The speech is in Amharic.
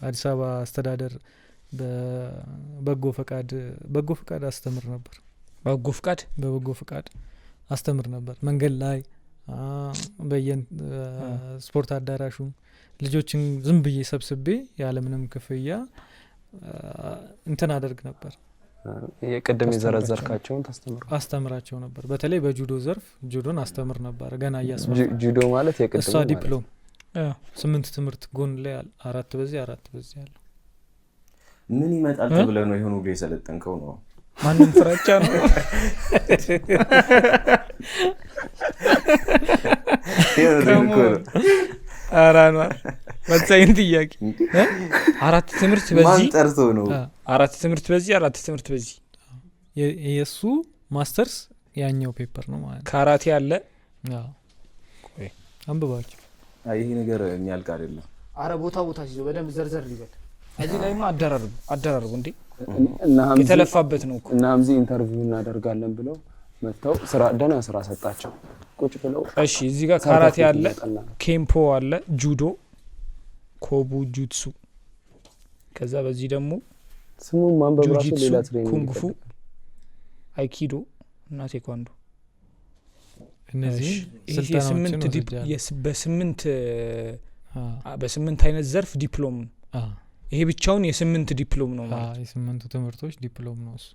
አዲስ አበባ አስተዳደር በበጎ ፈቃድ፣ በጎ ፈቃድ አስተምር ነበር። በጎ ፍቃድ? በበጎ ፈቃድ አስተምር ነበር። መንገድ ላይ፣ በየን ስፖርት አዳራሹ ልጆችን ዝም ብዬ ሰብስቤ ያለምንም ክፍያ እንትን አደርግ ነበር። የቅድም የዘረዘርካቸውን ታስተምር አስተምራቸው ነበር። በተለይ በጁዶ ዘርፍ ጁዶን አስተምር ነበር። ገና እያስፋፋ ጁዶ ማለት የቅድሙ እሷ ማለት ነው። ዲፕሎም 8 ትምህርት ጎን ላይ አለ። 4 በዚህ 4 በዚህ አለ። ምን ይመጣል ተብለህ ነው ይሄን ሁሉ የሰለጠንከው ነው? ማንም ፍራቻ ነው። የምሬን እኮ ነው። ኧረ አንዋር፣ ወሳኝ ጥያቄ። እ? 4 ትምህርት ማን በዚህ ጠርቶ ነው? 4 ትምህርት በዚህ፣ 4 ትምህርት በዚህ። የሱ ማስተርስ ያኛው paper ነው ማለት ነው። ካራቴ አለ። አዎ። ቆይ። አንብባቸው። አይ፣ ይሄ ነገር የሚያልቅ አይደለም። አረ ቦታ ቦታ ሲይዘው በደንብ ዘርዘር ይበል። እዚህ ላይማ አደራርቡ እንዴ? የተለፋበት ነው እኮ። እና ሀምዚ interview እናደርጋለን ብለው መጥተው ስራ ደህና ስራ ሰጣቸው። ቁጭ ብለው እሺ፣ እዚህ ጋር ካራቴ አለ፣ እያጠና ነው። ኬምፖ አለ፣ ጁዶ፣ ኮቡ ጁትሱ። ከዛ በዚህ ደግሞ ስሙን ማንበብ ራሱ ጁጂትሱ፣ ሌላ training ኩንግፉ፣ ይፈልጋል። አይኪዶ እና ቴኳንዶ። እነዚህ እሺ፣ ይሄ ስልጠናዎችን የስምንት ዲፕ ወስጃለሁ። በስምንት አይነት ዘርፍ ዲፕሎም ነው። ይሄ ብቻውን የ8 ዲፕሎም ነው ማለት ነው። የ8ቱ ትምህርቶች ዲፕሎም ነው እሱ።